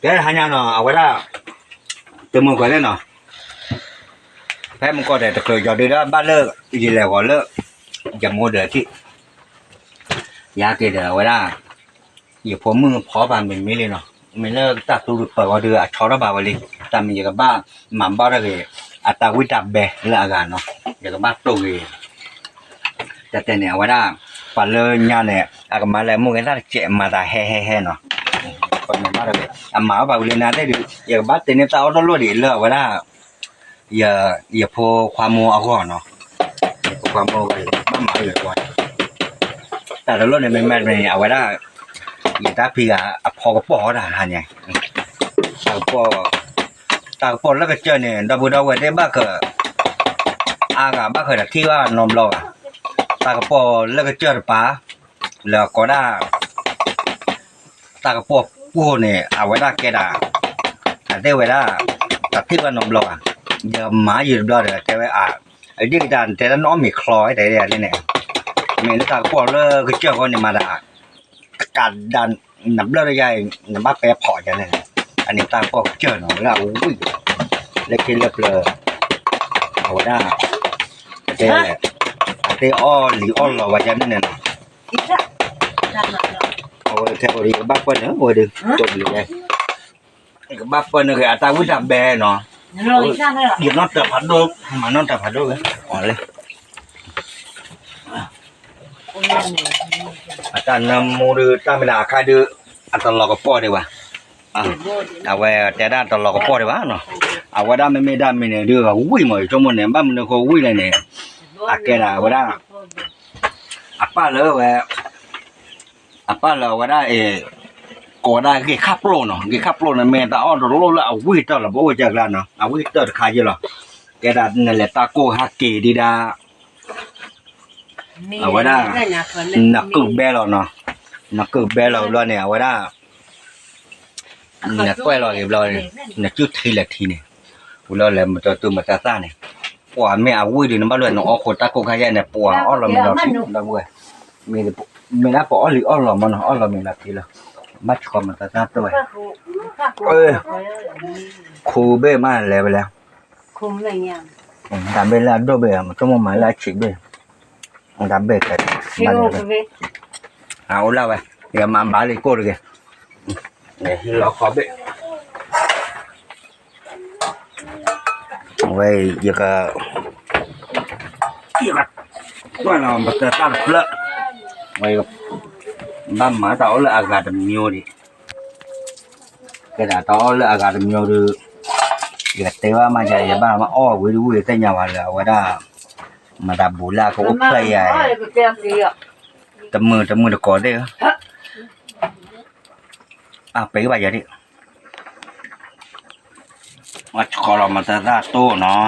ကဲဟါညါနီၤ အဝဲဒၣ် တမုာ်ကွဲးသ့ၣ်နီၤ ဖဲမုၢ်ကီၢ်ဒဲးတချုးယီၤဒုးဒီးဘၣ်လၢ ယလဲၤဂီၤလၢ ယမိၢ်ဒၢးထံၣ် ယဟဲက့ၤဒီးအဝဲဒၣ် ယဖိမုၣ်ဖီပာ်မ့မ့ၢ်လံနီၤ မ့ၢ်လၢတၢ်သူတပၢၤအီၤဒုးအဆီထီၣ်ဘၣ်ဝဲလံ တၢ်မ့ၢ်ယကဘၣ်မၤဘၣ်ထီၣ်က့ၤ အတၢ်ဝံၣ်တၢ်ဘဲလၢအဂၤနီၤ ယကဘၣ်တိၢ်က့ၤ တၢ်တဲန့ၣ် အဝဲဒၣ် ပှၤလၢညါန့ၣ် အကမၤလၢအမိၢ်ဂဲၤသၣ်တစဲးမၤသးဟဲဟဲဟဲနီၤ အမၤအီၣ်ဘၣ်ဝံၤလၢနၤသ့ၣ်ဒုး ယကဘၣ်တဲန့ၢ်တၢ်အီၣ်တလိၣ်ဒံးလၢအဝဲဒၣ် ယဖိခွါမိၢ်အဂီၢ်နီၤ ယဖိခွါမိၢ်အဂီၢ် ယကဘၣ်မၤအီၣ်လၢၤဝဲ တၢ်တလိၣ်န့ၣ် မ့မ့ၢ်န့ၣ် အဝဲဒၣ် ယတၢ်ဖံဂၤအဖီကပီၢ်အီၣ်တၢ်ဟါန့ၣ် တၢ်ကပီၢ် တၢ်ကပီၢ်လၢကစၢၢ်န့ၣ် ဒီပုၢ်ဒီဝဲၢ်သ့ၣ်ဘၣ်က အါဂၤဘၣ်ဃးဒီးထံၣ်ဘၣ်နီတဘျီဘၣ်, တၢ်ကပီၢ်လၢကစၢၢ်တပၤ လၢကိးဒၣ် တၢ်ကပီၢ်ပူၤန့ၣ် အဝဲဒၣ်ကဲဒၣ် အတဲဝဲဒၣ် တၢ်ထံၣ်ဘၣ်နီတဘျီဘၣ်, ယမၤယံာ်တဘျီဒီး တဲဝဲ အဒ်တၢ်တဲဒၣ်နီၢ်မ့ၢ်ချီတဲဒ်န့ၣ်, မ့ၢ်လၢတၢ်ကပီၢ်လၢကစၢၢ်ဃီန့ၣ်မၤဒၣ် ကးဒၣ် နဘျၢၣ်တယါအံၤ နဘၣ်ပဲဖီၣ်ယၤန့ၣ်, အန့ၣ်တၢ်ကပီၢ်ကစၢၢ်နီၤ လၢအဝံၣ် လၢခံလၢပျၢၤ အဝဲဒၣ် တဲ အတဲအီၣ်လံာ်အီၣ်လီၤဝဲယၤန့ၣ်န့ၣ်နီၤ, အဝဲခဲအံၤကဘၣ်ပၢၢ်န့ၣ် အဝဲဒၣ် တိၢ်လံာ်ဝဲ ကဘၣ်ပၢၢ်န့ၣ်ဂ့ၤ အတၢ်ဝံၣ်တၢ်ဘဲနီၤ, ယနီၢ်တၢ်ဖးဒိၣ် မၤနီၢ်တၢ်ဖးဒိၣ်ဝဲ အီၤလၢ အတၢ်နၢမူဒုး တၢ်မ့ၢ်ဒၣ်အခါဒုး အတလီၤကပီၢ်ဒံးဘၣ်, အဝဲတဲဒၣ်တလီၤကပီၢ်ဒံးဘၣ်နီၤ, အဝဲဒၣ်မ့မ့ၢ်ဒၣ်မ့ၢ်န့ၣ်ဒုး အဝံၣ်မး ယဆိကမိၣ်န့ၣ် ဘၣ်မနုၤဃိဝံၣ်လဲၣ်န့ၣ်, အကဲဒၣ်အဝဲဒၣ် အပၢ်လၢဝဲ အပၢ်လၢအဝဲဒၣ်အံၤ ကိးဝဲဒၣ်ဂ့ၢ်ခၣ်ပျိၢ်နီၤ, ဂ့ၢ်ခၣ်ပျိၢ်န့ၣ် မ့ၢ်တၢ်အီၣ်တလိၣ်လၢအဝံၣ်တၢၢ်လီၤ ပအိၣ်ကၢ်ကျါနီၤ, အဝံၣ်တၢၢ်တခါယ့ၢ်လီၤ, ကဲဒၣ်နလဲၤတၢ်ကိၢ်ဟဲက့ၤဒံးဒၣ် အဝဲဒၣ် နကုၢ်ဘဲလီၤနီၤ, နကုၢ်ဘဲလီၤဘျီန့ၣ် အဝဲဒၣ် နကွဲၢ်လီၤက့ၤဘျီန့ၣ် နစုထံလဲၤထံန့ၣ်, ဝံၤလီၤလဲၤမတၤသူမတၤသၣ်န့ၣ်, ပှၤမ့ၢ်အဝံၣ်ဒံး နဘၣ်လၢနအီၣ်ဃိတၢ်ကိၢ်ခါယါန့ၣ် ပှၤအီၣ်လီၤမ့ၤလီၤထံလီၤဝဲ, မ့ၢ်ဒၣ်ပှၤအီၣ်လံာ်အီၣ်လီၤမးနီၤ အီၣ်လီၤမ့ၤလီၤထံလီၤ, ဘၣ်ဆီမတၤသၣ်တဝဲ, ခူဘ့ၣ်မးလဲၤဝဲလဲၣ် တၢ်ဘ့ၣ်လၢအဒိၣ်ဘ့ၣ် မ့ၢ်ဆိကမိၣ်မၤလၢအဆံးဘ့ၣ်, တၢ်ဘ့ၣ်ကဲ အအိၣ်လၢဝဲ ယမၤဘၣ်လံကိၢ်တဂ့ၤ, ဟံးလီၤခီဘ့ၣ်, ဝဲ ယက ယက ကွၢ်လီၤပတၢ်တဖျၢၣ်, ဝဲ ဘၣ်မၤတၢ်အီၣ်လၢအဂၤတမျိုးဒံး ကဲဒၣ်တၢ်အီၣ်လၢအဂၤတမျိုးဒုး, ယကတဲဘၣ်မးယၤ ယဘၣ်မၤအီၣ်ဝံၤတဝံၤသ့ၣ်ညါဝဲလၢအဝဲဒၣ်, မတၤဘူးလၢအကအိၣ်ဖျဲၣ်ယၤ, တမုာ်တမုာ်တကိးသ့ၣ်ဧၢ, အပ့ၤဘၣ်ယၤဒၣ်, အဆီလီၤမတၤသၣ်တိၢ်နီ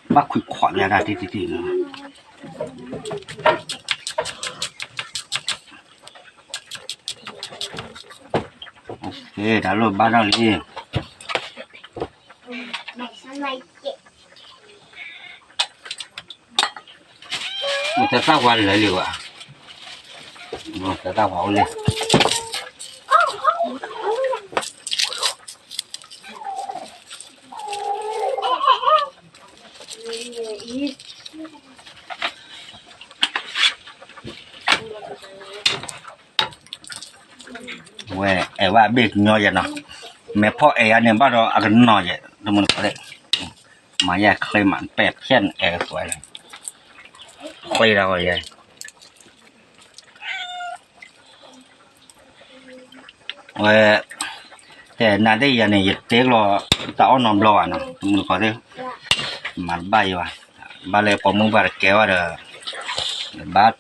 ၤ ဘၣ်ခွံခွးယၤဒၣ်တံၢ်တံၢ်တံၢ်လီၤ, တၢ်လိၣ်ဘၣ်ထီၣ်လံ, မတၤသၣ်ဝါလၢာ်လံဝဲ, မတၤသၣ်ဝါအိၣ်လၢ ဝဲအဲၣ်ဝဲအဘ့ၣ်ကညီယဲၢ်နီၤ, မဲာ်ဖီၣ်အဲၣ်ယၤန့ၣ် ဘၣ်ဒီးအကနီၤယဲၢ် တမုာ်တကိးသ့ၣ်, မၤယဲၢ်ချ့မး ပဲာ်ဖျဲၣ်န့ၣ်အဲၣ်ကသွဲလီၤ, ဃ့ဒၣ်ဝဲယဲၢ် ဝဲ တဲနၤသ့ၣ်ယၤန့ၣ် ယတဲကလီၤ တၢ်အီၣ်နီတဘျီဘၣ်နီၤ တမုာ်တကိးသ့ၣ်, မၤတဘၣ်ယၤဘၣ်, ဘၣ်လၢပိာ်မုၣ်ဘၣ်တကဲဘၣ်ဒီး ဘၣ်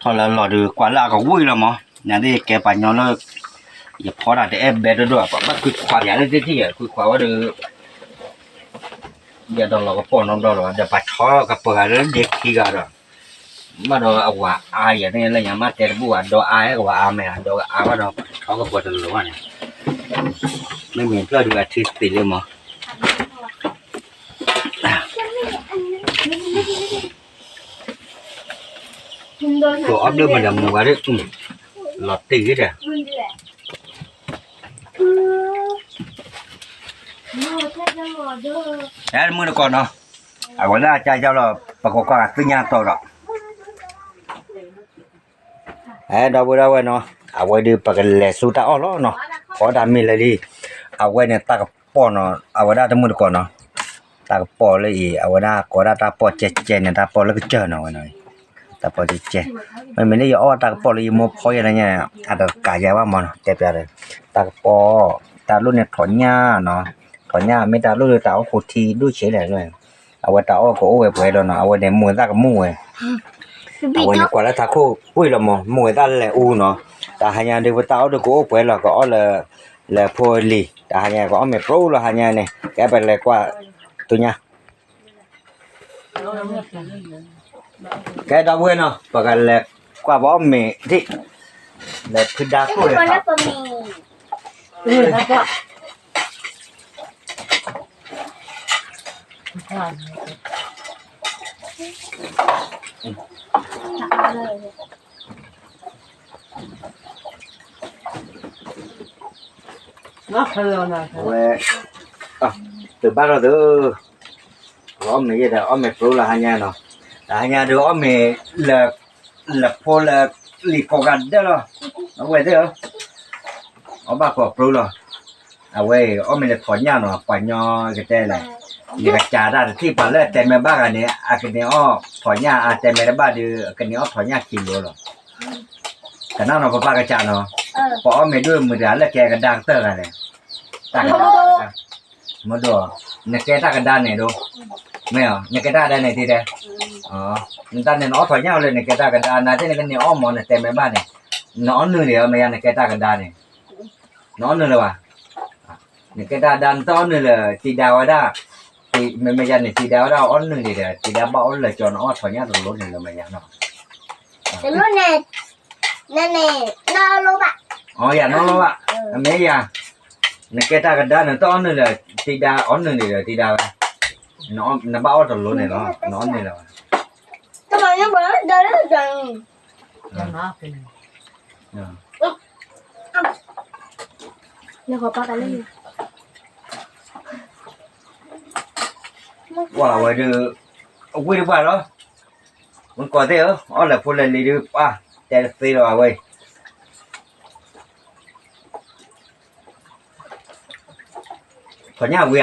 ထီၣ်လၢအလီၢ်ဒီး ကွၢ်လၢအကဝံၣ်လီၤမး, နၤသ့ၣ်ယကဲပှၤညီလၢ ယဖီတၢ်တအဲၣ်ဘဲဒိၣ်ဒိၣ် ပှၤဘၣ်ခွံခွးပၠးလၢတထံၣ် ခွံခွးဝဲဒီး ယတလီၤကပီၢ်နီတဘျီလီၤ ဒီးပှၤဆီကပၢၤဂၤလၢဒ့ခံဂၤဒီး ဘၣ်ဒီးအဝၤအါယၤန့ၣ်လၢညါမးတဲတဘူၣ်ဘၣ် ဒီးအါဟဲကဝၤအါမဲာ် ဒီးအါဘၣ်ဒီးဆီကပၢၤတလီၤဘၣ်န့ၣ်, မ့မ့ၢ်ဖျၢၣ်ဒုးအထံသ့လၢမး အ အီၣ်ဘျၢမနုၤမူဂၤဒ် လီၤတံၢ်ဂ့ၤဒီး ဟဲတမုၢ်တကိးနီၤ, အဝဲဒၣ်ကၢ်ကၢ်လီၤ ပကကွၢ်ကသ့ၣ်ညါတီဒီး ဟဲဒီပုၢ်ဒီဝဲၢ်နီၤ, အဝဲဒုးပကလဲၤဆူတၢ်အီၣ်လီၤနီၤ, ကိးဒၣ်မ့ၢ်လၢလံ, အဝဲန့ၣ်တၢ်ကပီၢ်နီၤ, အဝဲဒၣ်တမုၢ်တကိးနီၤ, တၢ်ကပီၢ်လၢအံၤ အဝဲဒၣ်ကိးဒၣ်တၢ်ပီၢ်ကဲကဲန့ၣ် တၢ်ပီၢ်လၢကစၢၢ်နီၤဝဲနီၤ, တၢ်ပီၢ်ကဲကဲ, မ့မ့ၢ်လၢယအီၣ်တၢ်ကပီၢ်လၢယမိၢ်ဖီယဲၢ်လၢညါ, အတကးယဲၢ်ဘၣ်မးနီၤ တဲပျးဒီး, တၢ်ကပီၢ်, တၢ်လိၣ်န့ၣ်ထိးညၣ်နီၤ, ထိးညၣ်မ့ၢ်တၢ်လိၣ်လၢတၢ်အိၣ်ဃိထံဒိၣ်ဆံးလဲၣ်, အဝဲတၢ်အီၣ်ကအိၣ်ဝဲပှဲၤလီၤနီၤ, အဝဲန့ၣ်မူၤသၣ်ကမူၣ်ဝဲ, အဝဲန့ၣ်ကွၢ်လၢထးခိၣ်ကွံာ်လီၤမး မူၤဝဲသၣ်လဲၤအူနီၤ, တဟါညါဒုးပတၢ်အီၣ်ဒုးကအိၣ်ပှဲၤလီၤ ကအီၣ်လၢ, လၢဖိလံၤ တဟါညါကအီၣ်မ့ၤပြူလီၤဟါညါန့ၣ် ကဲပလဲၤကွၢ်, တူၢ်ညါ ကဲဒီပုၢ်ဝဲၢ်နီၤ ပကလဲၤကွၢ်ပအီၣ်မ့ၤဒံး, လဲၤဖုဒါခိၣ်လဲၤခး ဝဲ, တဘၣ်ထီၣ်သု, အီၣ်မ့ၤယဲဒီး အီၣ်မ့ၤပြူလီၤဟါညါနီၤ, တဟါညါဒုးအီၣ်မ့ၤလၢ, လၢဖိလၢလံၤကိးဂၤဒဲးလီၤ, အဝဲသ့ၣ်ဧၢ, အီၣ်ဘၣ်ကိးပြူလီၤ, အဝဲအံၤ အီၣ်မ့ၤလၢထိးညၣ်နီၤ ပှၤညီကတဲလဲၣ်, ယကစၢ်တၢ်တထံၣ်ပှၤလၢတဲမဲာ်ဘၣ်ဂၤန့ၣ် အကန့ၢ်အီၣ်ထိးညၣ် အတဲမဲာ်တဘၣ်ဒီး အကန့ၢ်အီၣ်ထိးညၣ်ခံလိၤလီၤ ကနၣ်နီၤ ပပၢ်ကစၢ်နီၤ, ပအီၣ်မ့ၤဒိၣ်မုာ်တဂၤလၢကဲကဒါကတၢၢ်ဂၤလဲၣ်, တၢ်ကဒါ, မဒိၣ်, နကဲတၢ်ကဒါန့ၣ်ဒိၣ်, မ့ၢ်, နကဲတၢ်ကဒါန့ၣ်တတဲ, နတၢ်န့ၣ် နအီၣ်ထိးညၣ်လၢနကဲတၢ်ကဒါ နသ့ၣ်နကန့ၢ်အီၣ်မး နတဲမဲာ်ဘၣ်န့ၣ်, နအီၣ်နုာ်လံဧါ မ့ၢ်ယါ နကဲတၢ်ကဒါန့ၣ်, နအီၣ်နုာ်လၢၤဘၣ် နကဲတၢ်ကဒါ နတအီၣ်နုာ်လၢၤ တံၤဒါဝဲဒၣ်, မ့မ့ၢ်ယါန့ၣ် တံၤဒါဝဲဒၣ်အီၣ်နုာ်လံဒီး တံၤဒါဘၣ်အီၣ်လၢာ်ကၠီ နအီၣ်ထိးညၣ်တလိၤန့ၣ်လၢၤမ့ၢ်ယါနီၤ, တလိၤန့ၣ်, နန့ၣ်, အီယၤနီၢ်လီၤဘၣ်, အမ့ၢ်ယါ, နကဲတၢ်ကဒါ နတအီၣ်နုာ်လၢၤ တံၤဒါအီၣ်နုာ်လံဒီး တံၤဒါဝဲ, နဘၣ်အီၣ်တလိၤန့ၣ်လီၤ နအီၣ်နုာ်လၢၤဘၣ် ဝဲဒုး, အဝံၣ်တပှၢ်လီၤ, မုၣ်ကီၢ်သ့ၣ်ဧၢ အီၣ်လဲၤဖိလဲၤလံၤဒုးပှၢ်, တဲတသ့လီၤအဝဲ, ထိးညၣ်ဝံၤဧါ,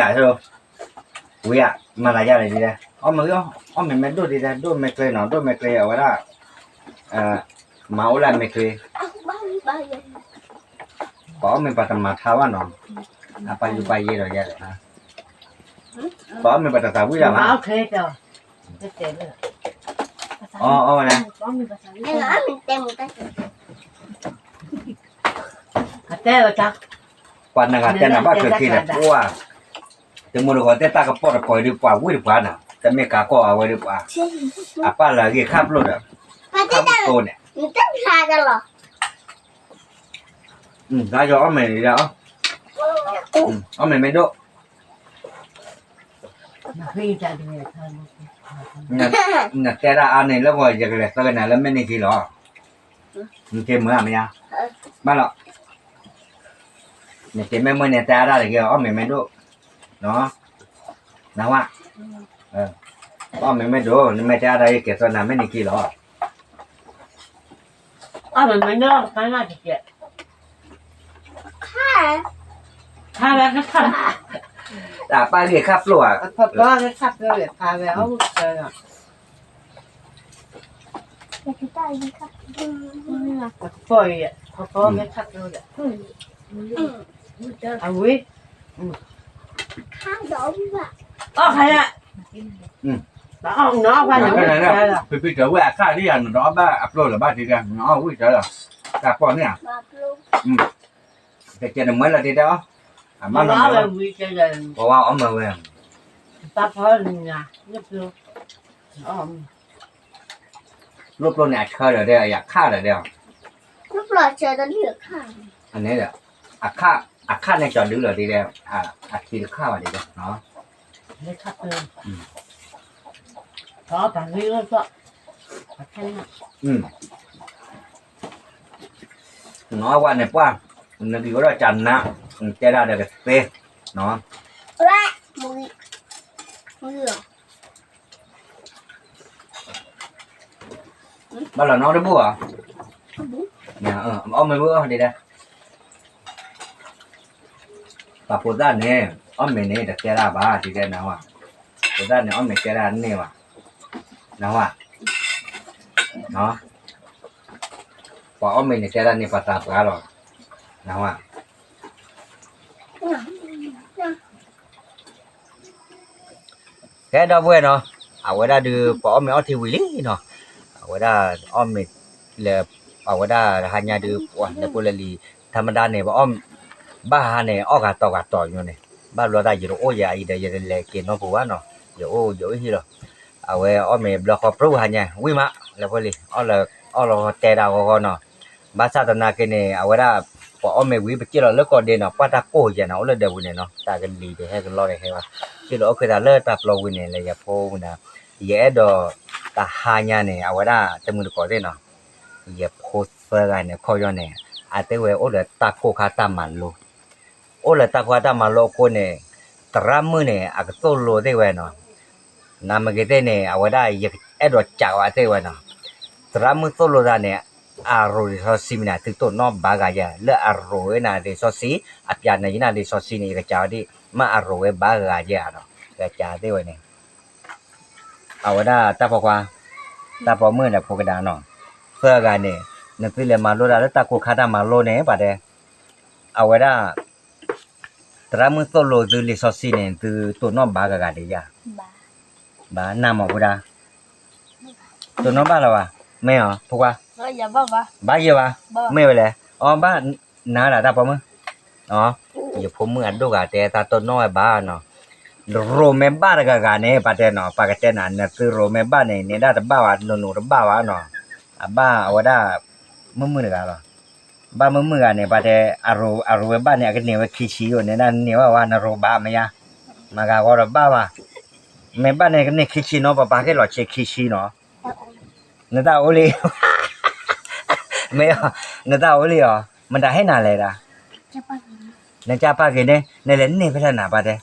ဝံၤဧါ, မၤသးယါလဲၣ်ဒ်လဲၣ်, အီၣ်မ့ၤ, အီၣ်မ့ၤမ့ၢ်ဒိၣ်ဒ်လဲၣ် ဒိၣ်မ့ၢ်ကျဲနီၤ ဒိၣ်မ့ၢ်ကျဲအဝဲဒၣ်, မၤအိၣ်လၢအမ့ၢ်ကျဲ, ပှၤအီၣ်မ့ၤပှၤတမၤထါဘၣ်နီၤ, အပၢ်ယုၢ်ပၢ်ယဲဒီးယါလဲၣ်, ပှၤအီၣ်မ့ၤပှၤတသးဝံၣ်ဒၣ်ဘၣ်, အီၣ်ဝဲလဲၣ်, ပှၤနဂၤတဲနၤဘၣ်ချၢခံန့ၣ် ပှၢ်, တမုၢ်တဂီၤတဲတၢ်ကပီၢ်တကိးအံၤဒုး ပှၤဝံၣ်တပှၢ်နီၤ တမ့ၢ်ကးကီၢ်အဝဲဒုးပှၢ်, အပၢ်လၢအဂ့ၢ်ခၣ်ပျိၢ်ဒီး, ခၣ်ပျိၢ်န့ၣ်, နတဖျါတၢ်လီၤ, ဒါယီၤအီၣ်မ့ၤန့ၣ်, အီၣ်မ့ၤမ့ၢ်ဒိၣ်, နတဲဒၣ်အါန့ၣ်လၢဂီၤ ယကလဲၤသၢကနၤလၢမဲာ်န့ၢ်ခံလီၤ, နက့ၤမုာ်ဧါမ့ၢ်ယါ, ဘၣ်လီၤ, နက့ၤမ့ၢ်မုာ်န့ၣ် တဲအါဒၣ်တက့ၢ် အီၣ်မ့ၤမ့ၢ်ဒိၣ်, နဝါ, အီၣ်မ့ၤမ့ၢ်ဒိၣ် နမ့ၢ်တဲအါဒၣ်ယက့ၤသၢနၤမဲာ်န့ၢ်ခံလီၤ အီၣ်မ့ၤမ့ၢ်ဒိၣ် ခါနၢ်တကဲး, ခါ, ခါဝဲခါ, တၢ်ပၢ်ဂ့ၤခၣ်ပျိၢ်ဧါ, ခါဝဲခါပျိၢ်ဂ့ၤ ခါဝဲအီၣ်ဝဲဆၢလီၤ, ပီၢ်အံၤ, ပီၢ်ဂ့ၤခၣ်ပျိၢ်ဒီး, အဝံၤ, အီၣ်ခါယါ, ဖံဖံတဝဲအခါဒ်ယၤ နတအီၣ်ဘၣ်အပျိၢ်လၢၤဘၣ်ဒ်ဒ် နအီၣ်ဝံၣ်တၢ်လီၤ တၢ်ပီၢ်န့ၣ်ဧါ, တကဲနမၢလီၤဒ်တဲအီၤ, အမါနီၤ, ပဝဲအီၣ်မ့ၤဝဲ, ပျိၢ်ပျိၢ်န့ၣ် အဆၢဒီးဒ် အယၤခၣ်ဒီးဒ်, အခၣ်န့ၣ်ကၠီၤဒုလီၤဒ်ဒ်, အခံတခၣ်ဘၣ်ဒ်ဒ်, ခၣ်ပျိၢ်, ပှၤဂ့ၤလၢကီၢ်, နအီၣ်ဝဲန့ၣ်ပှၢ်, နက့ၤအိၣ်ဒီးကနး, တဲဒၣ်ဒီးကသ့, ဘၣ်လီၤနီတဘူၣ်ဧါ, အီၣ်မ့ၤဘၣ်ဒ်လဲၣ်, ပှၤဖိသၣ်န့ၣ် အီၣ်မ့ၤန့ၣ် တတဲဒၣ်ဘၣ် ဒ်လဲၣ်နဟါ, ဖိသၣ်န့ၣ် အီၣ်မ့ၤတဲဒၣ်န့ၢ်ဘၣ်, နဟါ, ပှၤအီၣ်မ့ၤန့ၣ် တဲဒၣ်န့ၢ်ပှၤသးပှၢ်လီၤ, နဟါ ကဲဒီပုၢ်ဝဲၢ်နီၤ, အဝဲဒၣ်ဒုး ပှၤအီၣ်မ့ၤအီထံဝံၤလံနီၤ, အဝဲဒၣ်အီၣ်မ့ၤလၢ အဝဲဒၣ်ဟါညါဒုး ပှၤလဲၤဖိလဲၤလံၤ ထါမဒါန့ၣ် ပှၤအီၣ် ဘၣ်ဟါန့ၣ် အီၣ်ဂၤတီၤဂၤတီၤညိန့ၣ်, ဘၣ်ဘျီတၢ်ယတအိၣ်ယၤအံၤဒီး ယတလဲၤက့ၤနီတပူၤဘၣ်နီၤ, ယအိၣ်ယအိၣ်ဟံၣ်လီၤ, အဝဲအီၣ်မ့ၤဘျီဃီပြူၢ်ဟါညါ ဝံၣ်မး လဲၤဖိလံၤ အီၣ်လီၤတဲဒၣ်ဂီၢ်ဂီၢ်နီၤ, ဘၣ်ဆၣ်သနာ်က့န့ၣ် အဝဲဒၣ် ပှၤအီၣ်မ့ၤဝံၤ ပက့ၢ်လီၤလၢကီၢ်ဒ့နီၤ ပှၢ်တၢ်ကိၢ်ယဲနီၤ အိၣ်လၢဒၢးပူၤန့ၣ်နီၤ တၢ်ကလံၤကဟဲကလီကဟဲဘၣ်, က့ၢ်လီၤအိၣ်ခ့သးလၢတၢ်ပျီဝံၤန့ၣ် လၢယဖိဝံၤန့ၣ်, ယအဲၣ်ဒိး တဟါညါန့ၣ် အဝဲဒၣ်တမုာ်တကိးသ့ၣ်နီၤ, ယဖိသၢဂၤန့ၣ် ခီၣ်ယီၢ်န့ၣ် အသ့ၣ်ဝဲအိၣ်လၢတၢ်ကိၢ်ခါတၢ်မၤလိ အိၣ်လၢတၢ်ကိၢ်ခါတၢ်မၤလိအဃိန့ၣ်, သရၣ်မုၣ်န့ၣ် အကသိၣ်လိသ့ၣ်ဝဲနီၤ, နမ့ၢ်က့ၤသ့ၣ်န့ၣ် အဝဲဒၣ် ယအဲၣ်ဒိးကးဝဲသ့ၣ်ဝဲနီၤ, သရၣ်မုၣ်သိၣ်လိသးန့ၣ် အရိၤလံာ်စီဆှံမနုၤ သုတိၢ်နီၣ်ဘၣ်ဂၤယဲ လၢအရိၤဝဲနၤလံာ်စီဆှံ အပျးနၤယနၤလံာ်စီဆှံန့ၣ် ယကးဝဲဒၣ် မ့ၢ်အရိၤဝဲဘၣ်ဂၤယဲဧါနီၤ ယကးသ့ၣ်ဝဲန့ၣ် အဝဲဒၣ်တၢ်ပိာ်ခွါ, တၢ်ပိာ်မုၣ်ဒီးဖိကဒါနီၤ, သၢဂၤန့ၣ် နသုလဲၤမၤလိတၢ်လၢတၢ်ကိၢ်ခါတၢ်မၤလိန့ၣ် ပှၤတဲ, အဝဲဒၣ် သရၣ်မုၣ်သိၣ်လိသုလံာ်စီဆှံန့ၣ် သုတိၢ်နီၣ်ဘၣ်ဂၤဂၤဒံးယၤ, ဘၣ်နၤမ့ၢ်ဖိဒါ, တိၢ်နီၣ်ဘၣ်လၢၤဘၣ်, မ့ၢ်အီၤ ဖိခွါ, ဘၣ်ယဲဘၣ်, မ့ၢ်ဝဲလဲၣ်, အီ ဘၣ်နၤဒၣ်တၢ်ပိာ်မုၣ် ယဖိမုၣ်အဒိၣ်ဂၤတဲတၢ်တိၢ်နီၣ်ဝဲဘၣ်နီၤ, ရိၤမ့ၢ်ဘၣ်တဂၤဂၤန့ၣ် ပှၤတဲနီၤ ပှၤကတဲနၤ နသုရိၤမ့ၢ်ဘၣ်န့ၣ် နဲဒၣ်တဘၣ်ဘၣ် နူနူတဘၣ်ဘၣ်နီၤ, အဘၣ်အဝဲဒၣ် မုၣ်မုၣ်တဂၤလီၤ, ဘၣ်မုၣ်မုၣ်ဂၤန့ၣ် ပှၤတဲ အရိၤဝဲဘၣ်န့ၣ် အကန့ၢ်ဝဲခံဆံယိာ် နဲဒၣ်န့ၢ်ဘၣ်ဝဲ နရိၤဘၣ်မ့ၢ်ယါ, မၤဂၤဂီၤဒီးဘၣ်ဘၣ်, မ့ၢ်ဘၣ်န့ၣ်ကန့ၢ်ခံဆံနီၤ ပပၢ်က့ၤလီၤဆံခံဆံနီၤ နတၢ်အိၣ်လံ, မ့ၢ်, နတၢ်အိၣ်လံအီၤ, မတၤဟ့ၣ်နၤလဲၣ်ဒၣ်, နကၢ်ပၢ်က့ၤန့ၣ် နလဲၤန့ၢ်ဖဲလဲၣ်နၤပှၤတဲ,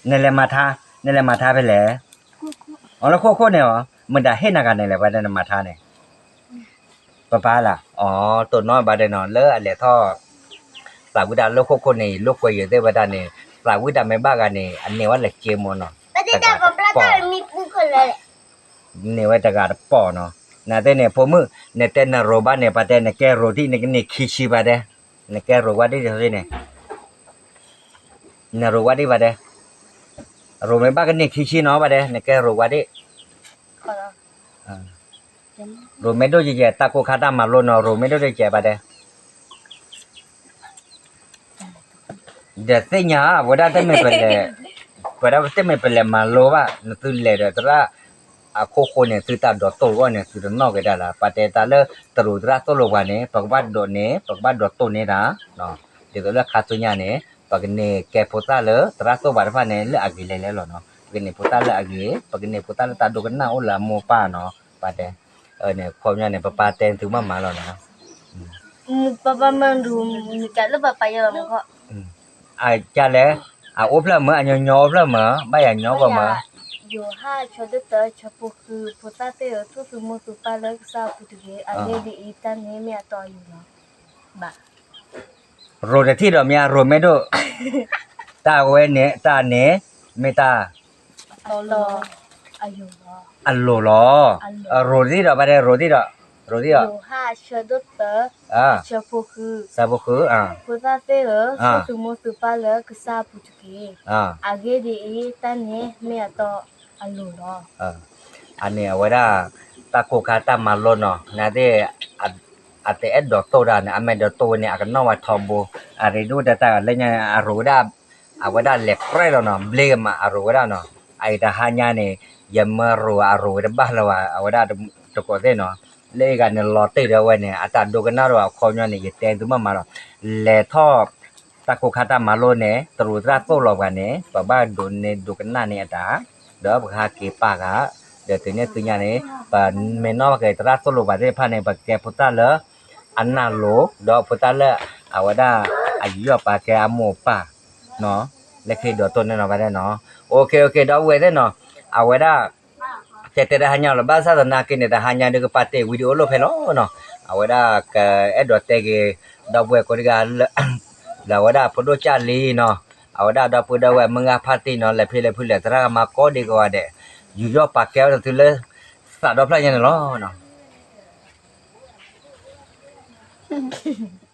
နလဲၤမၤထါ, နလဲၤမၤထါဖဲလဲၣ်, အလၢခိၣ်ခိၣ်န့ၣ်အီၤ, မတၤဟ့ၣ်နၤဂၤန့ၣ်လဲၣ်ပှၤတဲနမၤထါန့ၣ် ပပၢ်လၢ, အီ တိၢ်နီၣ်ဘၣ်တဲနီၤ လၢအလဲၤထီၣ် သးဝံၣ်တၢ်လၢခိၣ်ခိၣ်န့ၣ် လိာ်ကွဲယိာ်သ့ၣ်ဝဲဒၣ်န့ၣ် သးဝံၣ်တၢ်မ့ၢ်ဘၣ်ဂၤန့ၣ် အန့ၢ်ဝဲလၢက့မီၤနီၤ, တဂၤတပီၢ်, န့ၢ်ဝဲတဂၤတပီၢ်နီၤ, နသ့ၣ်န့ၣ် ဖိမုၣ် နတဲနရိၤဘၣ်န့ၣ် ပှၤတဲနကဲရိၤဒံၣ် နကန့ၢ်ခံဆံပှၤတဲ, နကဲရိၤဝဲဒံၣ်န့ၣ်, နရိၤဝဲဒံၣ်ပှၤတဲ, ရိၤမ့ၢ်ဘၣ်ကန့ၢ်ခံဆံနီၤပှၤတဲ နကဲရိၤဝဲဒံၣ် ရိၤမ့ၢ်ဒိၣ်ယဲၢ် တၢ်ကိၢ်ခါတၢ်မၤလိနီၤ ရိၤမ့ၢ်ဒိၣ်ယဲၢ်ပှၤတဲ, ဒီးသ့ၣ်ညါ အဝဲဒၣ်တမ့ၢ်ပလဲၤ, ပဝဲဒၣ်တမ့ၢ်ပလဲၤမၤလိဘၣ် နသုလဲၤဒီးသရၣ်, အခိၣ်ဃိန့ၣ် သုတၢ်ဒိးတိၢ်အီၤန့ၣ် သုတနီၣ်က့ၤဒၣ်လၢ ပှၤတဲတၢ်လၢ တရူးသရၣ်သိၣ်လိပှၤန့ၣ် ပကဘၣ်ဒိးန့ၢ် ပကဘၣ်ဒိးတိၢ်န့ၢ်တၢ်, ဒ်သိးလၢခါဆူညါန့ၣ် ပကန့ၢ်ကဲဖိသၣ်လၢသရၣ်သိၣ်ပှၤတဖၣ်န့ၣ် လၢအဂ့ၤလဲၤလဲၤလီၤနီၤ ပကန့ၢ်ဖိသၣ်လၢအဂ့ၤ ပကန့ၢ်ဖိသၣ်လၢတၢ်ဒိကနၣ်အိၣ်လၢအမိၢ်ပၢ်နီၤ ပှၤတဲ, န့ၣ် ခီပညီန့ၣ် ပပၢ်တဲသုမးမးလီၤနီၤ ပၢ်ပၢ်မၢဒူ နကလၢပပၢ်ယဲလီၤမး, အကလဲၣ်, အအိၣ်ဖျၢၣ်မၢ အညီညီအိၣ်ဖျၢၣ်မၢ ဘၣ်ယၤညီကီၢ်မၢ, ယိၤဟၣ် ဆၢဒိၣ်တၢ ဆၢဖိဃု, ဖိသၣ်သ့ၣ်ဧၢ, ဆိၣ်သုမိၢ်သုပၢ်လၢကစၢ်အပူၤတဂ့ၤ, အဂ့ၢ်ဒ်အံၤ, တၢ်န့ၣ်မ့ၢ်အတီအလိၤလီၤ. ဘၣ် ရိၤတထံၣ်ဒီးမ့ၢ်ဧါ, ရိၤမ့ၢ်ဒိၣ်, တၢ်ဝဲန့ၣ် တၢ်န့ၣ် မ့ၢ်တၢ် အလိၤလီၤ. ရိၤတထံၣ်ဒီး ဘၣ်တဲ ရိၤတထံၣ်ဒီး, ရိၤတထံၣ်ဒီး, ယိၤဟၣ် ဆၢဒိၣ်တၢ, ဆၢဖိဃု, ဆၢဖိဃု, ဖိသၣ်သ့ၣ်ဧၢ, ဆိၣ်သုမိၢ်သုပၢ်လၢကစၢ်အပူၤတက့ၢ်. အဂ့ၢ်ဒ်အံၤ, တၢ်န့ၣ်မ့ၢ်အတီအလိၤလီၤ. အန့ၣ်အဝဲဒၣ် တၢ်ကိၢ်ခါတၢ်မၤလိနီၤ, နသ့ၣ် အတအဲၣ်ဒိးတိၢ်တၢ်န့ၣ် အမ့ၢ်ဒိးတိၢ်ဝဲန့ၣ် အကနီၣ်ဝဲထီဘိ, အရ့ဒိၣ်တၢ်တၢ်လၢညါ အရိၤဝဲဒၣ်, အဝဲဒၣ်လဲၤကြၢးလီၤနီၤ, ဘျ့ကမးအရိၤဝဲဒၣ်နီၤ, အအံၤတဟါညါန့ၣ် ယမၢရိၤအရိၤဝဲတဘၣ်လၢၤဘၣ်, အဝဲဒၣ်တကိးသ့ၣ်နီၤ, လၢအဂၤန့ၣ်လီၤတ့ၢ်ဒီးဝဲန့ၣ် အတၢ်ဒိကနၣ်ဒီးအခီပညီန့ၣ် ယတဲသုမးမးလီၤ, လဲၤထီၣ် တၢ်ကိၢ်ခါတၢ်မၤလိန့ၣ် တရူးသရၣ်သိၣ်လိပှၤန့ၣ် ပဘၣ်ဒိးန့ၢ်ဒိကနၣ်န့ၢ်အတၢ်, ဒီးပကဟးက့ၤပာ်ဃာ် ဒီးတုၤန့ၣ်သ့ၣ်ညါန့ၣ် ပမ့ၢ်နီၣ်က့ၤသရၣ်သိၣ်လိပၤသ့ၣ်တဖၣ်န့ၣ် ပကဲဖိသၣ်လၢ အနၢ်လိၤ ဒီးဖိသၣ်လၢ အဝဲဒၣ် အယူးယီၣ်ပာ်ကဲအမိၢ်အပၢ် လၢခံဒီးတိၢ်နီၣ်ဘၣ်ဒဲးနီၤ. အိၣ်ခ့ အိၣ်ခ့ ဒီပုၢ်ဝဲၢ်သ့ၣ်နီၤ, အဝဲဒၣ် ကတဲတၢ်တဟါညါလီၤ ဘၣ်ဆၣ်သနာ်က့န့ၣ် တဟါညါဒုးကပာ်တ့ၢ်ဝံၤဒံးအိၣ်လိၣ်ဖဲလီၤနီၤ. အဝဲဒၣ်ကအဲၣ်ဒိးတဲက့ၤ ဒီပုၢ်ဝဲၢ်ကိးဂၤဒဲး လၢအဝဲဒၣ်ဖိဒိၣ်ကၢ်လံနီၤ, အဝဲဒၣ်ဒီပုၢ်ဝဲၢ်မုၢ်ဂၤဖါတံၢ်နီၤ လဲၤဖဲလဲၣ်ဖဲလဲၣ် သရၣ်ကမၤကိးဒံးကိးဂၤဒဲး ယူးယီၣ်ပာ်ကဲအီၤတသုလၢ သးဒီဖျၢၣ်ညါန့ၣ်လီၤနီၤ.